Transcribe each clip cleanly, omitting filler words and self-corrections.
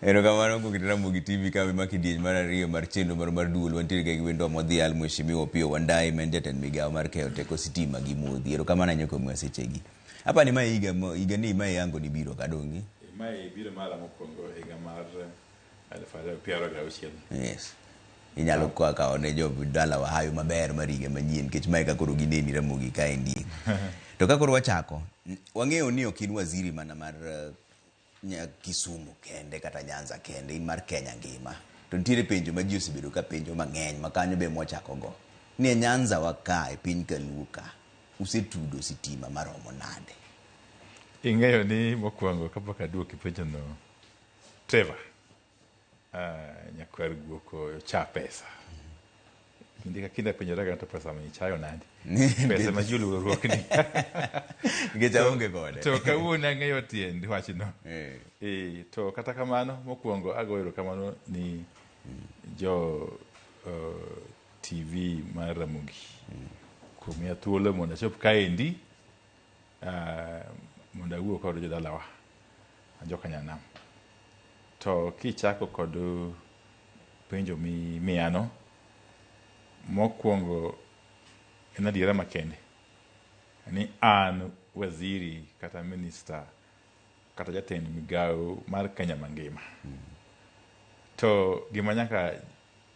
Erokamano kuom keto Ramogi TV ka ma kidieny mar ariyo mar chenro mar mar duol wantiere ga gi wendwa modhial Mheshimiwa Opiyo Wandayi ma en jatend migawo mar keyo teko sitima gi modhi. Erokamano ahinya kuom miwa sechegi. Apa ni mae higa higa ni mae yango ni biro ka donge? Mae biro mara mokwongo higa mar 2026. Yes. Inyalo kwa kawo ne jo dalawa hawi maber mar higa manyien nikech mae ka koro gineni Ramogi kaendi. To ka koro wachako, wang'eyo ni ok in waziri mana mar Kisumu kende kata Nyanza kende, in mar Kenya ngima. To nitiere penjo ma ji osebedo ka penjo mang'eny ma kanyo be mwachako go. Ni e Nyanza wa ka e piny Kaluo ka, usetudo sitima maromo nade? Ing'eyo ni mokwongo kapok aduoki penjo no, Trevor, nyakwar guok ocha pesa. Kinde ka kinde apenjora to pesa mi ichayo nadi? Pesa ma ji oluoro ni. Nikech aonge kode. To kawuono ang'eyo tiend wachno. Eh, to kata kamano mokwongo agoyo erokamano ni jo TV mar Ramogi kuom miya thuolo mondo achop kaendi mondo awuo kod jodalawa joka Nyanam. To kichako kod penjo mimiyano, mokwongo en adiera makende ni an waziri kata minista kata jatend migawo mar Kenya mangima. To gima nyaka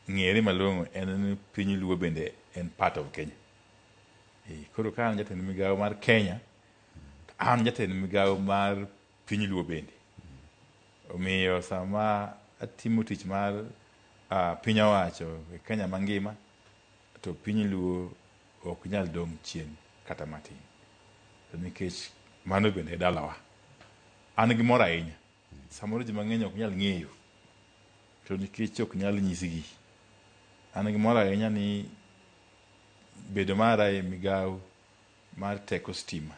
ng'ere malong'o en ni piny Luo bende en part of Kenya. Koro ka an jatend migawo mar Kenya, to an jatend migawo mar piny Luo bende. Omiyo sama atimo tich mar piny owacho e Kenya mangima, to piny Luo ok nyal dong' chien kata matin. To nikech mano bende e dalawa. An gi mor ahinya. Samoro ji mang'eny ok nyal ng'eyo. To nikech ok nyal nyisgi. An gi mor ahinya ni bedo mara e migawo mar teko stima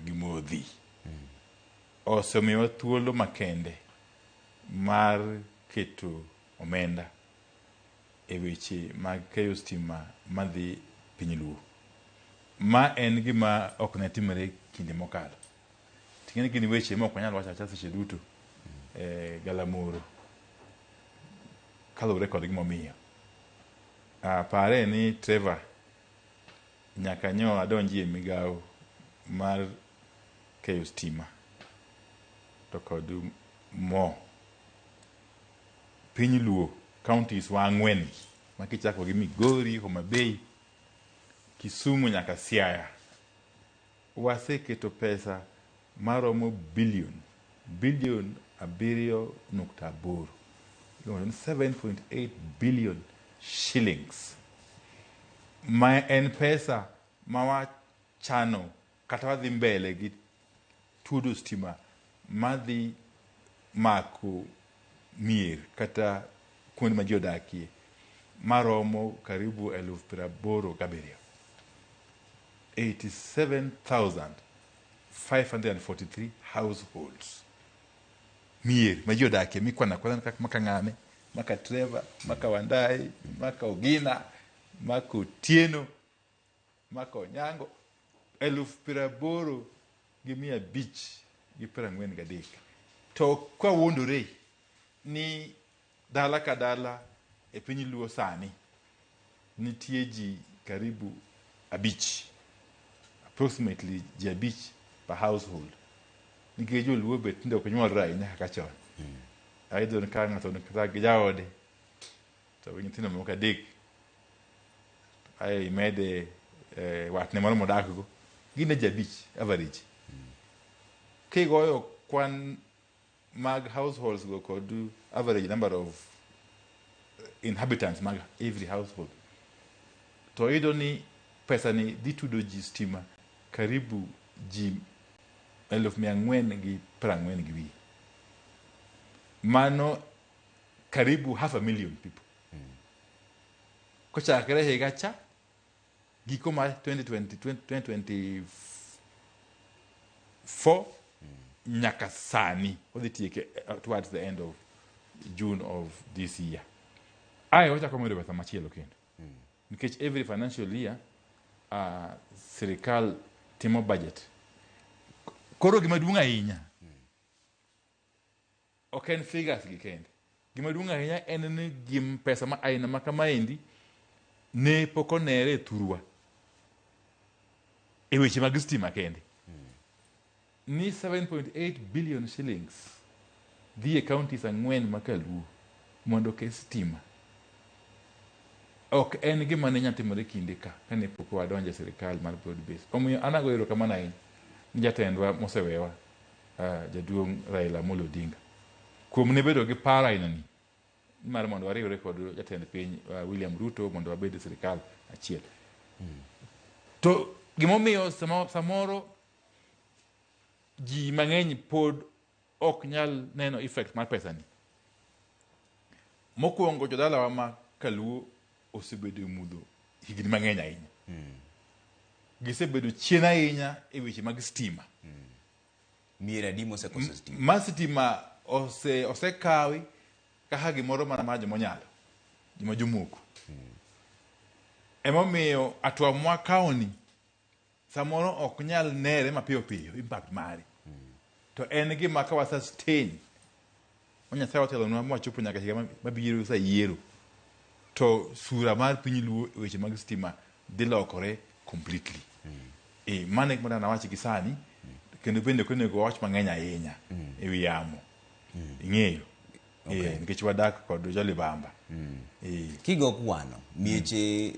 gi modhi osemiyowa thuolo makende mar keto omenda e weche mag keyo stima madhi piny Luo. Ma en gima ok ne timore kinde mokalo. Ting'eni gin weche ma ok wanyal wacho awacha seche duto e galamoro kaluwore kod gimomiyo. Pare ni Trevor nyaka nyo adonji e migawo mar keyo stima to kod mo piny Luo counties wa ang'wen gi ma kichako gi Migori, Homa Bay, Kisumu nyaka Siaya waseketo pesa maromo billion 7.8, iluongo ni 7.8 billion shillings, ma en pesa ma wachano kata wadhi mbele gi tudo stima madhi mako mier kata kuonde ma ji odakie maromo karibu 87,000, 87,543 households, mier ma ji odakie mikwano akwana kaka maka ng'ane, maka Trevor, maka Wandayi, maka Ogina, maka Otieno, maka Onyango, 80,543. To kwawuondore ni dala ka dala e piny Luo sani nitie ji karibu abich, approximately ji abich per household, nikech joluo be tinde ok nyuolre ahinya kaka chon. Ayudo ni ka ng'ato kata gi jaode to gi nyithindo moko adek, ae imede watne moro modak go, gin e ji abich average. Kigoyo kwan mag households go kod average number of inhabitants mag every household, to iyudo ni pesa ni dhi tudo ji stima karibu ji 440,000 gi wiye. Mano karibu half a million people. Kochakre higa cha giko mar 2020, 2024 nyaka sani odhi tieke towards the end of June of this year. Ae wachako medo pesa machielo kendo. Nikech every financial year sirikal timo budget. Koro gima duong' ahinya. Ok en figures gi kende. Gima duong' ahinya en ni gim pesa ma aina ma kamaendi ne pok onere e thurwa e weche mag stima kende. Ni 7.8 billion shillings dhi e counties ang'wen ma kaluo mondo oket stima. Ok en gima ne nyalo timore kinde ka kane pok wadonjo e sirikal mar broad base. Omiyo an agoyo erokamano ahinya ni jatendwa mosewewa jaduong' Raila Amolo Odinga kuom ne bedo gi paro aina ni mar mondo wariwre kod jatend piny William Ruto mondo wabed e sirikal achiel. To gimomiyo samoro ji mang'eny pod ok nyal neno effect mar pesa ni. Mokwongo jodalawa ma kaluo osebedo e mudho higni mang'eny ahinya. Gisebedo chien ahinya e weche mag stima. Mier adi mosekoso stima? Ma stima osekawi kaka gimoro mana mar jomonyalo, joma jomoko. Emomiyo hatua mwakawoni samoro ok nyal nere mapiyo piyo impact mare. To en gima ka wa sustain ma Nyasaye otelonwa mwachopo nyaka higa mabiro sa yiero to sura mar piny Luo e weche mag stima dhi lokore completely. Mano e gima nawach gi sani kendo bende ok onego wawach mang'eny ahinya e wi yamo. Ing'eyo. Nikech wadak kod jolibamba. Kigo kwano mieche